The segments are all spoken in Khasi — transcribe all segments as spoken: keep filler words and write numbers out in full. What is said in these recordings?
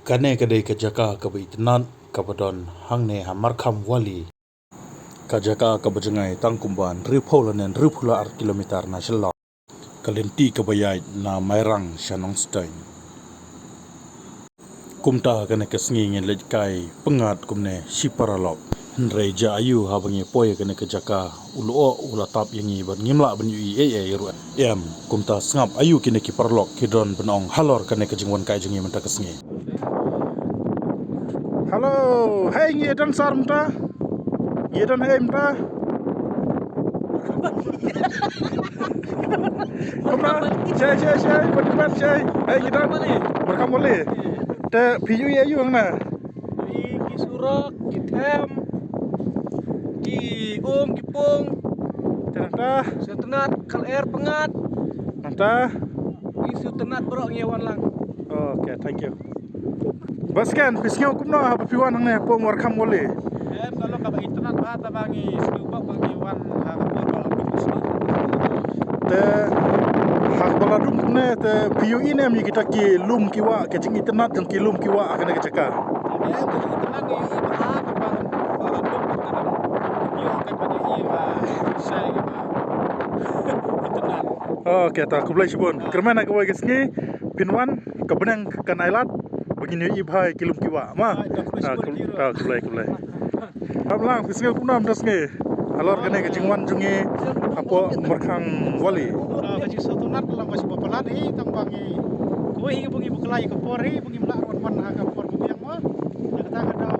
Kane ka dei ka jaka kaba itynnad kaba don hangne ha Markham Valley. Ka jaka kaba jngai tang kumba hynriewphew lane hynriewphew la ar kilometer na Shillong. Ka lynti kaba ïaid na Mairang sha Nongstoiñ. Kumta kane ka sngi ngin leit kai pyngngad kumne shi paralok. Hynrei jia aïu haba ngi poi kane ka jaka u lyoh u la tap ïa ngi bad ngim lah ban ïohi ei ei ruh. Em, kumta sngap aïu kine ki paralok ki don ban ong halor kane ka jingwan kai jong ngi mynta ka sngi. Hello, hei ngi don sar mynta. Ngi don hei mynta. Kumta, shei shei shei, pynban shei. Hei ngi don. Markham Valley. Te phi ïohi aïu hangne? Ki surok, ki them, ki um, ki pung. Te nangta? Sngewtynnat, ka lyer pyngngad. Nangta? Ngi sngewtynnat baroh ngi wan lang. Okay, thank you. Ba sken, phi sngew kumno haba phi wan hangne hapoh Markham Valley? Em, ka long kaba itynnat bha, taba ngi sngewbha ba ngi wan ha ka por ba la dum sngewbha. Te ha kaba la dum kumne te phi ïohi ne em ïa kita ki lum ki wah, ka jingitynnat jong ki lum ki wah ha kane ka jaka? Em, ka jingitynnat ngi ïohi bha, taba la dum kumne. Ngi ïohi kaba ngi ïohi ba shai kaba itynnat. Okay, ta khublei shibun. Kyrmen ha kawei ka sngi phin wan, ka bneng kan ailad ba ngin ïohi bha ïa ki lum ki wah ma. Ah, khublei, khublei. Ap lang, phi sngew kumno mynta sngi halor kane ka jingwan jong ngi hapoh Markham Valley? Ah, ka jingsngewtynnat ka long kaba sngewbha palat hi, tang ba ngi kawei hi ba ngi bakla ïa ka por hi ba ngim lah wan wan ha ka por ba biang ma. Na kata ka daw,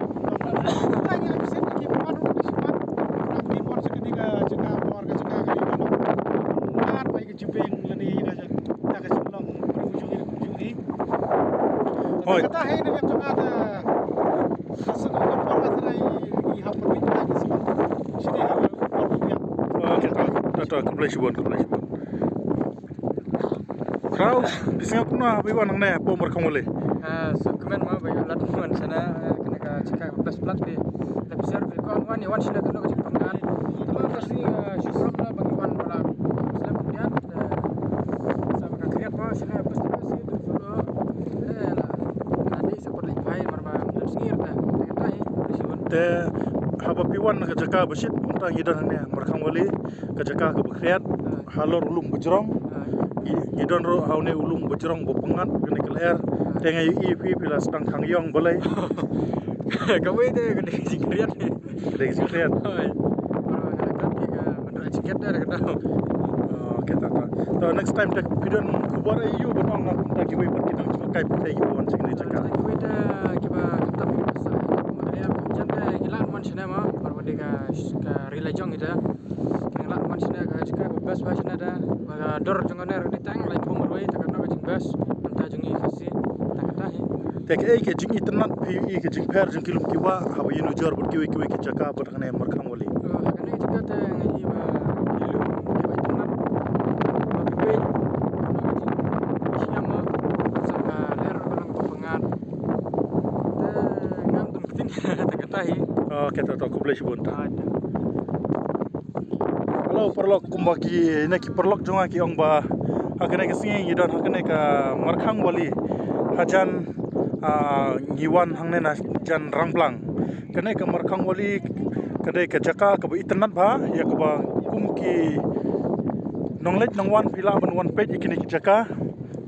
kata ngi absent ki ba wan ruh ka sngewbha. Nang ki wan sha kane ka jaka por ka jaka ka dei ka long. Mar bai ka jubeng lane ka jaka jinglong. Hoi. Kata hi na biang jong nga ta. Ka sngewbha ka por ka trai i ha por i ha ki sngewbha. Sini ha por i biang. Okay, ta ta ta khublei shibun, khublei shibun. Khraw, phi sngew kumno haba wan hangne hapoh Markham Valley? Ah, sngewkmen ma ba ïoh lad wan shane, eh, kane ka jaka ka best palat phi. Lada phi sngewbha phi kwah wan, ïa wan shane kano ka jingpang kan. Tama ka sngi, eh, shu prom la ba ngi wan wala. Sngewbha phi wan, eh, sa ba ka khriat ma shane best palat phi tu solo. Eh, la. Lada sa pat leit phai mar ba ngan sngi rta. Kata hi, phi shu wan. Te haba phi wan ka jaka ba shit, mynta ngi don hangne Markham Valley, ka jaka kaba khriat. Halor u lum ba jrong. Ngi, ngi don ruh ha une u lum ba jrong ba pyngngad kane ka lyer. Te nga ïohi phi, phi la sdang khang ïong balei? Kawei te ka dei ka jingkhriat. Ka dei ka jingkhriat. Hoi. Baroh nga la kat ki ka ban rah jiket da ka daw. Oh, okay, ta ta. To next time te phi don khubor aïu ban ong na kumta kiwei pat ki nongjngohkai pyrthei kiba wan sha kane ka jaka. Kiwei te kiba kyntam kiba sah. Jan te ngi lah wan shane ma. Baroh dei ka ka ri la jong ita. Ngi lah wan shane ka jaka ba best ba shane da. Ba ka dor jong ka ner ka dei tang lai pum marwei ta ka na ka jingbest. Mynta jong ngi Khasi ta kata hi. Te kaei ka jingitynnat phi ïohi ka jingpher jong ki lum ki wah haba ïanujor bad kiwei kiwei ki jaka bad hangne Markham Valley? Oh, ha kane ka jaka te nga ïohi ba ki lum kiba itynnat. Ba ki peit ka na ka jingshiam ma. Sa ka ler ka long ba pyngngad. Te ngam dum kting ta kata hi. Oh, kata to khublei shibun ta. Ah, ta. Hello paralok, kumba kine ki paralok jong nga ki ong ba ha kane ka sngi ngi don ha kane ka Markham Valley hajan, ah, ngi wan hangne na jan Rangblang. Kane ka Markham Valley ka dei ka jaka kaba itynnat bha ïa kaba kum ki nongleit nongwan phi lah ban wan peit ïa kine ki jaka,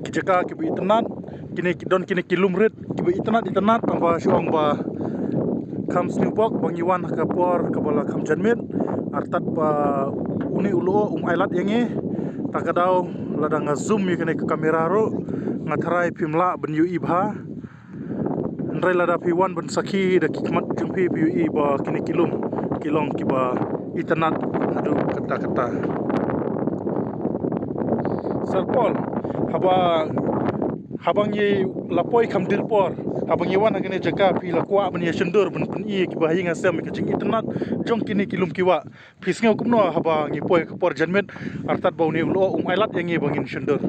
ki jaka kiba itynnat. Kine ki don kine ki lum rit kiba itynnat itynnat, tang ba shu ong ba kham sngewbok ba ngi wan ha ka por kaba la kham janmiet. Artat ba une u lyoh um ailad ïa ngi. Ta ka daw lada nga zoom ïa kane ka kamera ruh nga tharai phim lah ban ïohi bha. Hynrei lada phi wan ban sakhi da ki khmat jong phi, phi ïohi ba kine ki lum ki long kiba itynnat haduh katta katta. Sir Paul, haba Haba ngi la poi kham dil por, haba ngi wan ha kane jaka phi la kwah ban ïa shondur ban pyni ïa kiba ha ïing ha sem ïa ka jingitynnat jong kine ki lum ki wah. Phi sngew kumno haba ngi poi ka por janmiet, artat ba une u lyoh um ailad ïa ngi ba ngin shondur.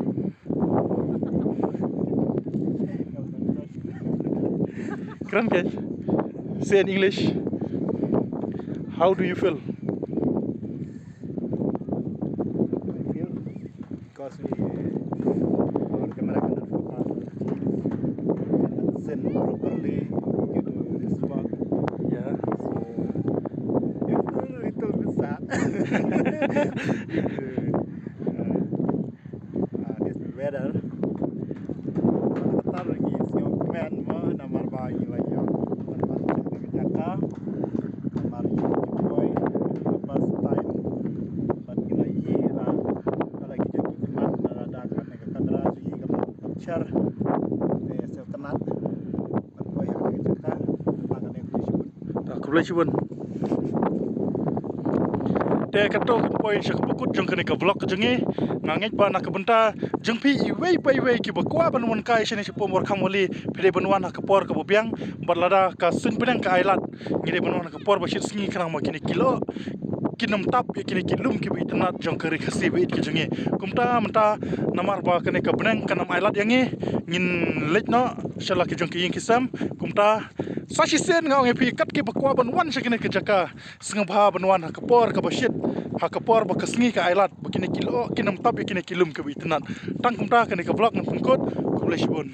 Kren ke? Say in English. How do you feel? Because we, our camera cannot focus. listen properly due to this fog. Yeah. So, it's a little bit sad. Uh, this weather. Kata lagi sngewkmen mo namar ba ngi la ïoh ban ban check ka jaka. Namar ngi ki poi first time. Bad ngi la ïoh la la ki jong ki khmat la da kane ka kamera jong ngi ka ban capture. Te sngewtynnat. Ban poi ha kane ka jaka. Ba kane ka jaka. Da khublei shibun. Te kato kan poi sha kaba kut jong kane ka vlog jong ngi. Nga ngeit ba na ka bynta jong phi iwei pa iwei kiba kwah ban wan kai shane sha Pumwar Khamwali, phi dei ban wan ha ka por kaba biang bad lada ka suiñ bneng ka ailad, ngi dei ban wan ha ka por ba shit sngi khnang ba kine ki loh kin ym tap ïa kine ki lum kiba itynnat jong ka ri Khasi ba ïeit ka jong ngi. Kumta mynta namar ba kane ka bneng kan ym ailad ïa ngi, ngin leit noh sha la ki jong ki ïing ki sem. Kumta sa shisien nga ong ïa phi kat kiba kwah ban wan sha kane ka jaka, sngewbha ban wan ha ka por kaba shit, ha ka por ba ka sngi ka ailad, ba kine ki loh kin ym tap ïa kine ki lum kiba itynnat. Tang kumta kane ka vlog ngan pynkut. Khublei shibun.